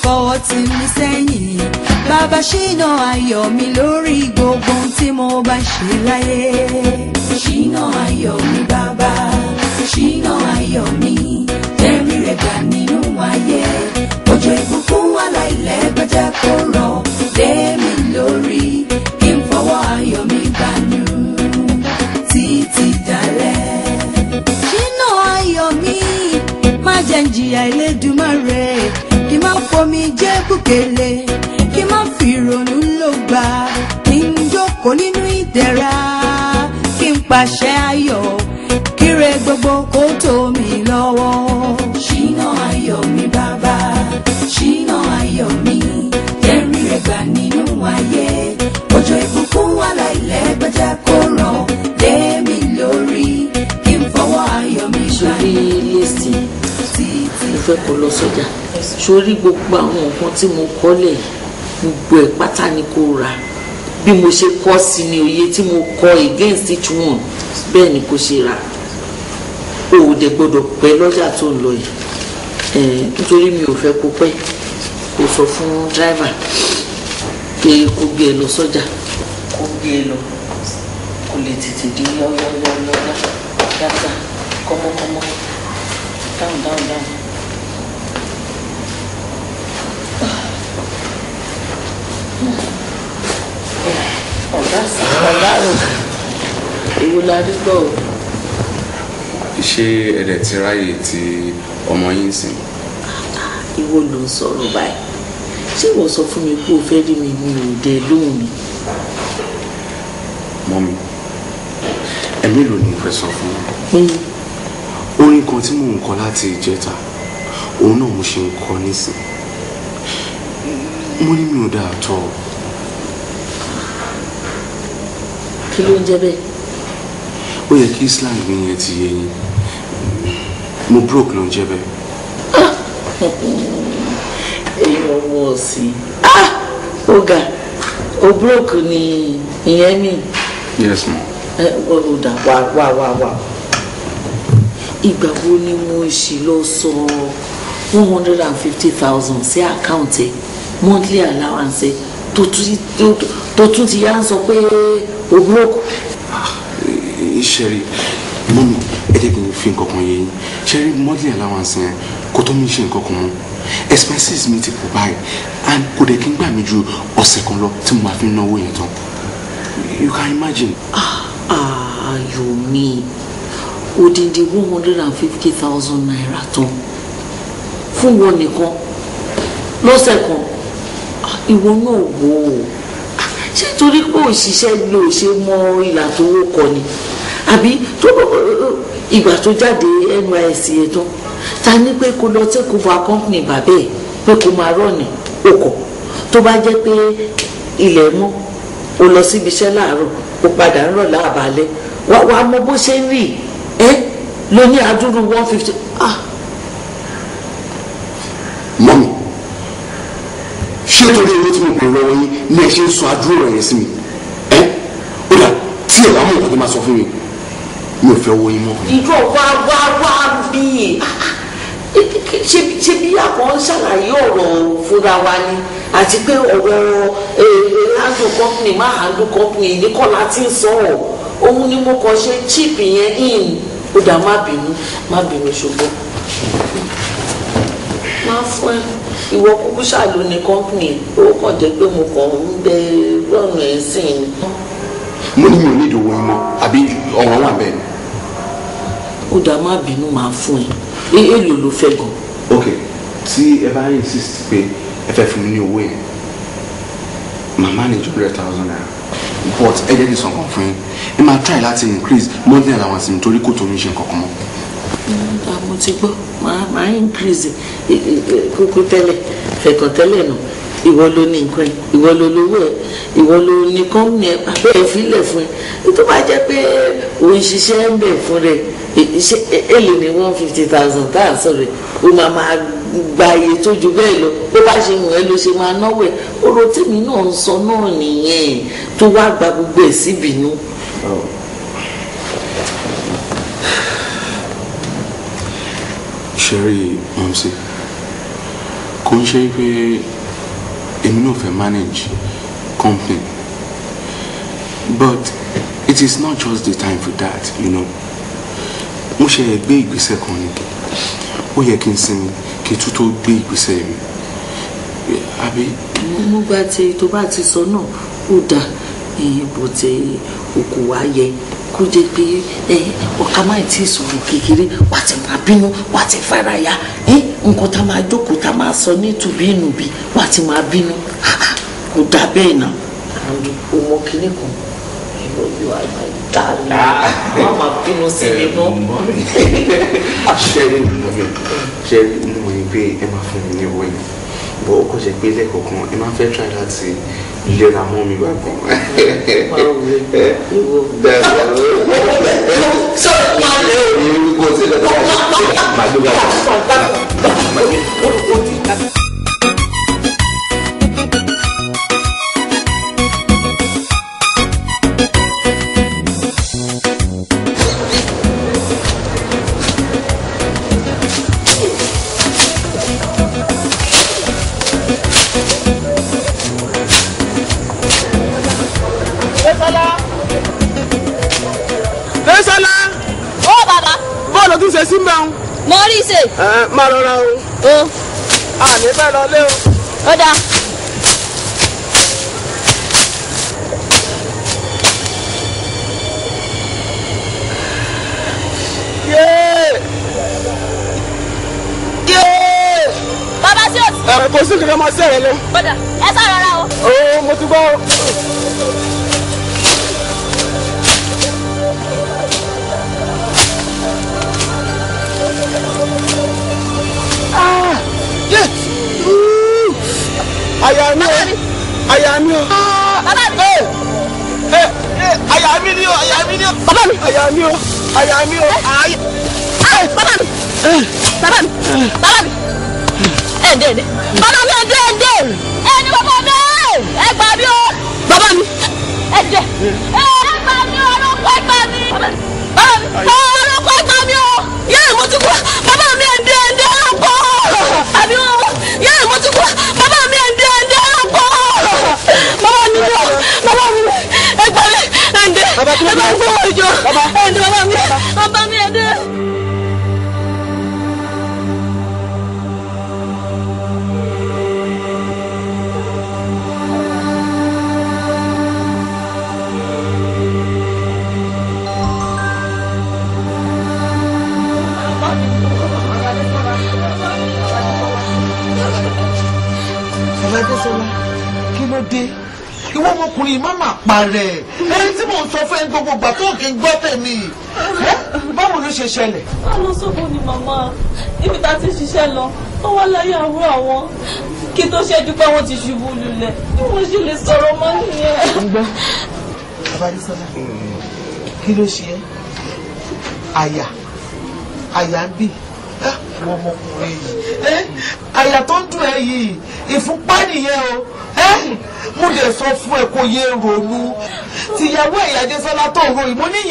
fọwọ́ tì mí sẹ́yìn. Bàbá ṣínà ayọ̀ mi lórí gbogbo ohun tí mo bá ṣe láyé. Ṣínà ayọ̀ mi bàbá, ṣínà ayọ̀ mi, jẹ́rìí rẹ̀ gbà nínú ayé. Òjò ìbùkún aláìlẹ́gbẹ́jẹ́ kó rọ̀ lé mi lórí, kí n fọwọ́ ayọ̀ mi gbanú títí dalẹ́. Ṣínà ayọ̀ mi, má jẹ́ ń jìyà Elédùmarè, kí má fomi jẹ́ bùkélé, kí má fi ìrònú ló gbà, kí n jókòó nínú ìdẹ̀ra, kí n pàṣẹ ayọ̀, kíre gbogbo kó tó mi lọ́wọ́. Ṣínà ayọ̀ mi bàbá, ṣínà ayọ̀ mi, jẹ́rìí rẹ̀ gbà nínú ayé. Òjò ìbùkún aláìlẹ́gbẹ́jẹ́ kó rọ̀ lé mi lórí, kí n fọwọ́ ayọ̀ mi gbà. Sórí lẹ́sìn, mo fẹ́ kó lọ sọ́jà. Sórí gbogbo àwọn nǹkan tí mo kọ́ lẹ̀ gbogbo ẹ̀ pátá ni kò rà. Bí mo ṣe kọ́ sí ni òye tí mo kọ against each one, bẹ́ẹ̀ ni kò ṣe rà. O ò dẹ̀ gbọ́dọ̀ pẹ́ lọ́jà tó ń lọ yìí, nítorí mi ò fẹ́ kó pẹ́. Kó sọ fún dráìvà pé kó gbé ẹ lọ sọ́jà, kó gbé ẹ lọ, kó lè tètè dé yáyáyáyá dáadáa, kọ́mọ́kọ́mọ́, down down down. Ọ̀gá ọ̀gá o, èwo la rí gbọ́ o. Ṣé ẹ̀dẹ̀ ti ráyè tí ọmọ yín sìn? Ìwọ ló ń sọ̀rọ̀ báyìí. Ṣé ìwọ sọ fún mi pé o fẹ́ rí mi ní òde lóhùn mi? Mọ́mi, ẹ̀mí ló ní mo fẹ́ sọ fún mi. Orin kan tí mò ń kọ láti ìjẹta, òun náà mo ṣe ń kọ nísìn. Mo ní mi ò dáa tọ́. Kí ló ń jẹ́ bẹ́ẹ̀? Ó yẹ kí slang mi yẹn ti yé yín. Mo broke ló ń jẹ́ bẹ́ẹ̀. Èyí ọmọ ọ̀sìn. Ó ga, o broke ni ìyẹn mi. Yes ma. Ó dà wá wá wá wá. Ìgbà wo ni mo ṣì lọ sọ 150,000 sí àkáǹtì monthly allowance tó tún ti yá ń sọ pé o broke? Ṣẹ́rí mọ́mí, ẹ jẹ́ kí n fi nǹkan kan yé yín. Ṣẹ́rí monthly allowance yẹn kó tó mi ṣe nǹkan kan mọ́. Expenses mi ti pọ̀ báyìí and kò dẹ̀ kí n gbà mí ju ọ̀sẹ̀ kan lọ tí mo máa fi náwó yẹn tán. You can imagine. Ayọ̀ mi, odindi 150,000 naira tán fún wọn nìkan lọ́sẹ̀ kan. Ìwọ náà wò ó, ṣé torí pé òṣìṣẹ́ ló ṣe mọ ìlà tó wó kọ ni? Àbí tó ìgbà tó jáde NYSC yẹn tán, ta ní pé kó lọ take over company bàbá ẹ̀ pé kó máa rọ̀nì okọ̀? Tó bá jẹ́ pé ilẹ̀ mọ́, o lọ síbi iṣẹ́ láàárọ̀, o padà ń rọ̀ láàbálẹ̀, wà á mọ bó ṣe ń rí ẹ ló ní àdúrú 150. Mọ́mí, ṣé torí owó tí mo pè lọ́wọ́ yín ni ẹ ṣe ń sọ àdúrà yẹn sí mi? Ẹ ó dà tí ẹ bá mọ̀ nǹkan tó máa sọ fún mi, mi ò fẹ́ owó yín mọ́. Ìjọ wá wá wá bí ṣe bí àkọ́ ń ṣàlàyé ọ̀rọ̀ fúnra wa ni, àti pé ọ̀rọ̀ handle company má handle company ní kọ́ la ti ń sọ ọ́. Òun ni mo kàn ṣe chip yẹn in. Ó dà, má bínú, má bínú, ṣùgbọ́n má fún ẹ. Ìwọ kúkú ṣàlù ní company, ó kàn jẹ́ pé mo kàn ń bẹ lọ́nà ẹ̀ sìn ni. Mo ní mi ò ní ìdòwò yín mọ́, àbí ọ̀rọ̀ wà bẹ́ẹ̀. Ó dà, má bínú, máa fún ẹ. Èèlò ló fẹ́ gan? Ok, tí ẹ bá insist pé ẹ fẹ́ fún mi ní owó yẹn, màmá ní 200,000 naira, but ẹ jẹ́ kí n sọ nǹkan fún yín. Ẹ máa try láti increase monthly allowance mi torí kò tó mi ṣe nǹkan kan mọ́. Mo ti gbọ́, máa increase kúkú tẹ́lẹ̀ fẹ̀kàn tẹ́lẹ̀ nù. Ìwọ ló ní nǹkan ẹ, ìwọ ló lówó ẹ, ìwọ ló ní company ẹ, bàbá ẹ filẹ̀ fún ẹ. Tó bá jẹ́ pé òun ṣiṣẹ́ ń bẹ̀ fún rẹ, èlò ní 150,000 tá à ń sọ̀rọ̀ ẹ̀, ó máa gba iye tó ju bẹ́ẹ̀ lọ. Bó bá ṣe wù ẹ́ ló ṣe máa náwó ẹ̀. Ọ̀rọ̀ tèmi náà ń sọ náà nìyẹn, tó wá gba gbogbo ẹ̀ síbìnú. Ṣẹ́rí mọ̀mísí, kò Kò ń ṣe pé èmi náà fẹ́ manage company, but it is not just the time for that, you know. Mo ṣe gbé ìgbésẹ̀ kan ni, ó yẹ kí n sinmi kí n tún tó gbé ìgbésẹ̀ mi, àbí. Mo gba ti tó bá ti sọ náà, ó dáa, bó ti òkú wa yẹ kó jẹ́ pé ọ̀ka máa ti sọ̀rọ̀ kékeré wà ti máa bínú, wà ti faraya, nǹkan tá máa jókòó tá máa sọ ní tùbí ìnùbí wà ti máa bínú, kò dáa bẹ́ẹ̀ náà. Ọmọ kìíní kan, you are my darling, má máa bínú sí mi mọ́. Ṣẹ́rí mọ́mi, ṣẹ́rí mo mọ̀ pé ẹ máa fún mi ní owó yẹn, bọ́ ó kọ́ jẹ́ pé lẹ́ẹ̀kọ̀ọ̀kan ẹ máa fẹ́ try láti lera mọ́ mi wá gan. Désọlá. Ó bàbá. Bọ́ọ̀lù tún ṣe sí mbẹ́ ń. Mo rí ṣe. Ẹ máa rọra o. O. A ní fẹ́ lọ lé o. Ó dáa. Yéé! Yéé! Bàbá sí òtún. Ẹ kò sí kankan máa ṣẹ̀rẹ̀ lọ. Ó dáa, ẹ sá rọra o. O mo ti gbọ́. Àyà mi o, àyà mi o. Bàbá mi. Àyà mi ni o, àyà mi ni o. Bàbá mi. Àyà mi o, àyà mi o. Bàbá mi. Bàbá mi. Bàbá mi. Ẹ ǹdẹ́ ǹdẹ́. Bàbá mi ẹ ǹdẹ́ ǹdẹ́. Ẹ ní bàbá mi. Ẹ gbà mí o. Bàbá mi. Ẹ ǹdẹ́. Ẹ gbà mí o, ọlọ́kọ̀ ẹ gbà mí. Bàbá mi. Ọlọ́kọ̀ ẹ gbà mí o. Yẹ́ mo ti kú. Bàbá mi ẹ ǹdẹ́ ǹdẹ́ ọlọ́kọ̀. Àbí o. Yẹ́ mo ti kú. Bàbá mi ẹ ǹdẹ́ ǹdẹ́ ọlọ́kọ̀. Bàbá mi o. Bàbá mi. Ẹ gbà mí. Ẹ ǹdẹ́. Ẹ bá mi fọwọ́ ìjọ. Ẹ ǹdẹ́ bàbá mi. Bàbá mi ẹ ǹdẹ́. Adésọlá, kí ló dé? Ìwọ ọmọkùnrin má má parẹ́. Ẹni tí mò ń sọ fún ẹ gbogbo ìgbà tó kì í gbọ́ tèmi. Báwo ló ṣe ṣẹlẹ̀? A lọ sóko ni màmá, ibi tá a ti ṣiṣẹ́ lọ, ó wá láyé àwọ̀ àwọn. Kí tó ṣẹ́jú pé wọ́n ti ṣubú lulẹ̀, bí wọ́n ṣe lè sọ̀rọ̀ mọ́ nìyẹn. Ń gbọ́. Bàbá Adésọlá, kí ló ṣe ẹ́? Àyà, àyà ń bì. Ìwọ ọmọkùnrin yìí, àyà tó ń dùn ẹ́ yìí, ìfúnpá nìyẹn o. Mo lè sọ fún ẹ kó yé ronú tìyàwó ẹ̀yà Adésọlá tó ń ro ìmọ̀ níyì.